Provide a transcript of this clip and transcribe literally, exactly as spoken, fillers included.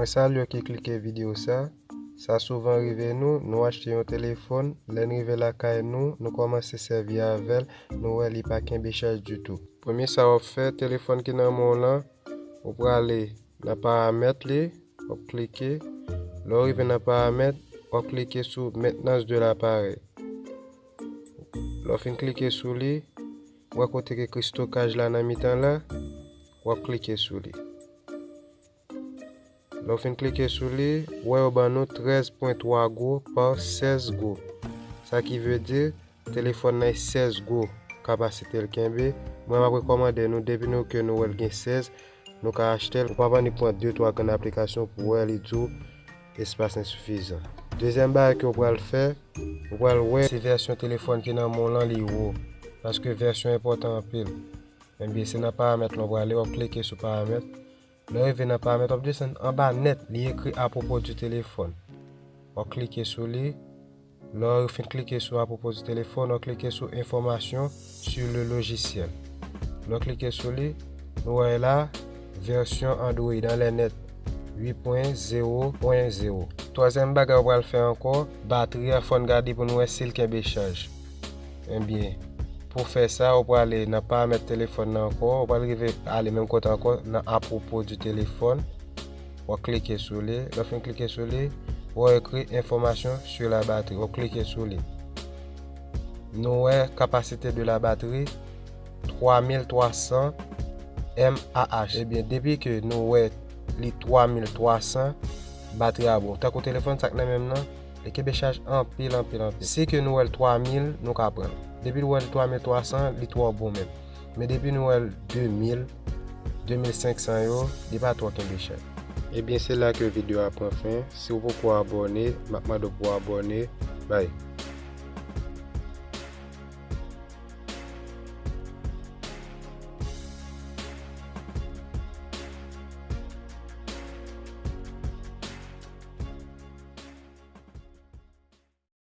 Mwen salye w ki klike videyo sa. Sa souvan rive nou, nou achte yon telefòn, lè n rive lakay nou, nou kòmanse sèvi avè l, nou wè li pa kenbe chaj ditou. Premye sa w ap fè, telefòn ki nan men w lan, ou prale nan paramèt li, w ap klike. Lè w rive nan paramèt, w ap klike sou maintenance de l'appareil. Lè w fin klike sou li, w wè kote ki ekri stokaj la nan mitan la, w ap klike sou li. Lè w fin klike sou li, w wè yo ban nou trèz pwen twa go pa sèz go. Sa ki vle di, telefòn nan e sèz go kapasite l kenbe. Mwen m ap rekòmande nou, depi nou ke nou wè l gen sèz, nou ka achte l. Ou pa pa ni pran de twa grenn aplikasyon pou wè li di w espas ensifizan. Dezyèm bagay ke w pral fè, ou pral wè si vèsyon telefòn ki nan men w lan li wo, paske vèsyon enpòtan anpil. Ebyen, se nan paramèt lan w prale, w ap klike sou paramèt. Lè w rive nan paramèt, w ap desann anba nèt, li ekri à propos du téléphone. W ap klike sou li. Lè w fin klike sou à propos du téléphone, w ap klike sou information sur le logiciel. Lè w klike sou li, nou wè la, vèsyon Android anlè nèt uit pwen zewo pwen zewo. Twazyèm bagay w pral fè ankò, batri a, fò n gade pou n wè si l kenbe chaj. Ebyen, pou fè sa, ou prale nan paramèt telefòn nan ankò, ou pral rive ale menm kote ankò nan à propos du téléphone. W ap klike sou li. Lè w fin klike sou li, w wè ekri information sur la batterie. W ap klike sou li. Nou wè capacité de la batterie twa mil twa san mAh. Ebyen, depi ke nou wè li twa mil twa san, batri a bon. Tankou telefòn sa k nan men m nan, li kenbe chaj anpil, anpil, anpil. Si ke nou wè l twa mil, nou ka pran l. Depi nou wè l twa mil twa san, li twò bon menm. Men depi nou wè l de mil, de mil senk san yo, li pa twò kenbe chaj. Ebyen, se la ke videyo a pran fen. Si w poko abòne, m ap mande w pou w abòne. Bay.